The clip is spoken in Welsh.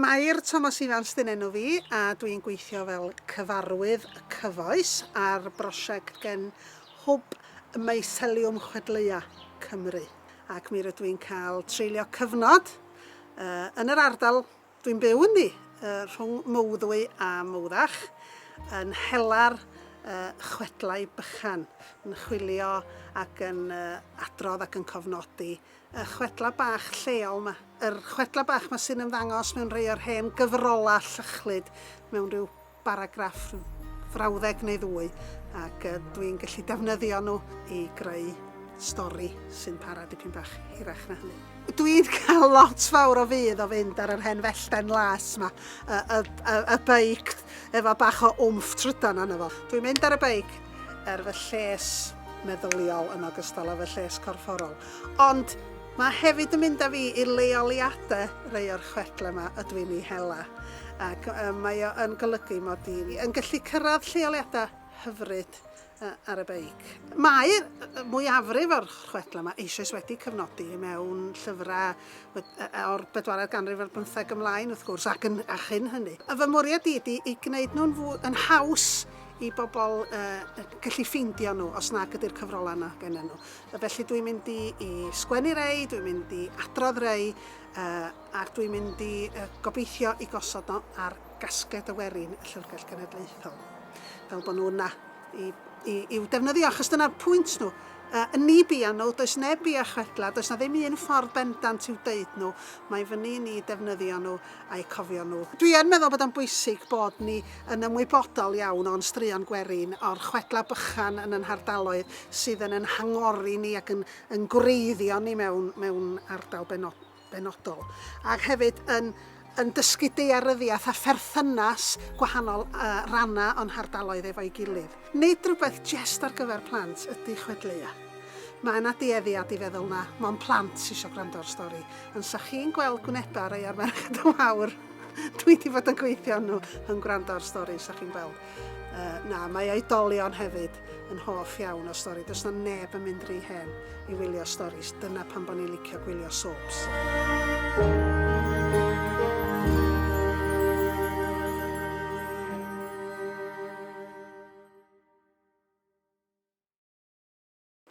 Mair Tomos Ifans dyn enw fi a dwi'n gweithio fel cyfarwydd cyfoes ar brosiect gen Hwb Myceliwm Chwedleua Cymru ac mi rydw i'n cael treulio cyfnod uh, yn yr ardal dwi'n byw ynddi, uh, rhwng Mowddwy a Mowddach, yn hela'r uh, chwedlau bychan, yn chwilio ac yn uh, adrodd ac yn cofnodi Y chwedla bach lleol 'ma. Yr chwedla bach 'ma sy'n ymddangos mewn rhei o'r hen gyfrolau llychlyd mewn rhyw baragraff, rhyw frawddeg neu ddwy, ac dwi'n gallu defnyddio nhw i greu stori sy'n para dipyn bach hirach na hynny. Dwi'n cael lot fawr o fudd o fynd ar yr hen fellten las 'ma, y, y, y, y beic efo bach o wmff trydan arno fo. Dwi'n mynd ar y beic er fy lles meddyliol yn ogystal â fy lles corfforol. Ond mae hefyd yn mynd â fi i leoliadau rhai o'r chwedlau yma ydw i'n ei hela. Ac mae o yn golygu mod i yn gallu cyrraedd lleoliadau hyfryd ar y beic. Mae mwyafrif o'r chwedlau yma eisoes wedi cyfnodi mewn llyfrau o'r bedwaredd ganrif ar bymtheg ymlaen wrth gwrs ac yn, a chyn hynny. A fy mwriad i ydy i gwneud nhw'n fwy, yn haws i bobl uh, gallu ffeindio nhw os nag ydy'r cyfrolau yna gennyn nhw. Felly dwi'n mynd i, i sgwennu rei, dwi'n mynd i adrodd rei, uh, ac dwi'n mynd i uh, gobeithio i gosod nhw ar gasgliad y werin y Llyfrgell Genedlaethol. Fel bod nhw yna i, i, i'w defnyddio, achos dyna'r pwynt nhw. Uh, ni bia nhw, does neb bia chwedla, does na ddim un ffordd bendant i'w deud nhw, mae fyny i ni defnyddio nhw a'u cofio nhw. Dwi yn meddwl bod o'n bwysig bod ni yn ymwybodol iawn o'n straeon gwerin, o'r chwedlau bychan yn yn hardaloedd sydd yn yn hangori ni ac yn, yn gwreiddio ni mewn, mewn ardal benodol. Ac hefyd yn, yn dysgu daearyddiaeth a pherthynas gwahanol uh, rannau o'n hardaloedd efo'i gilydd. Nid rhywbeth jest ar gyfer plant ydy chwedleua. Mae yna dueddiad i feddwl na mond plant sy isio gwrando ar stori, ond 'sa chi'n gweld gwynebau rhai o'r merched y wawr dwi 'di fod yn gweithio nhw yn gwrando ar stori, 'sa chi'n gweld. Uh, na, mae oedolion hefyd yn hoff iawn o stori. Does na neb yn mynd rhy hen i wylio storis. Dyna pam bod ni'n licio gwylio soaps.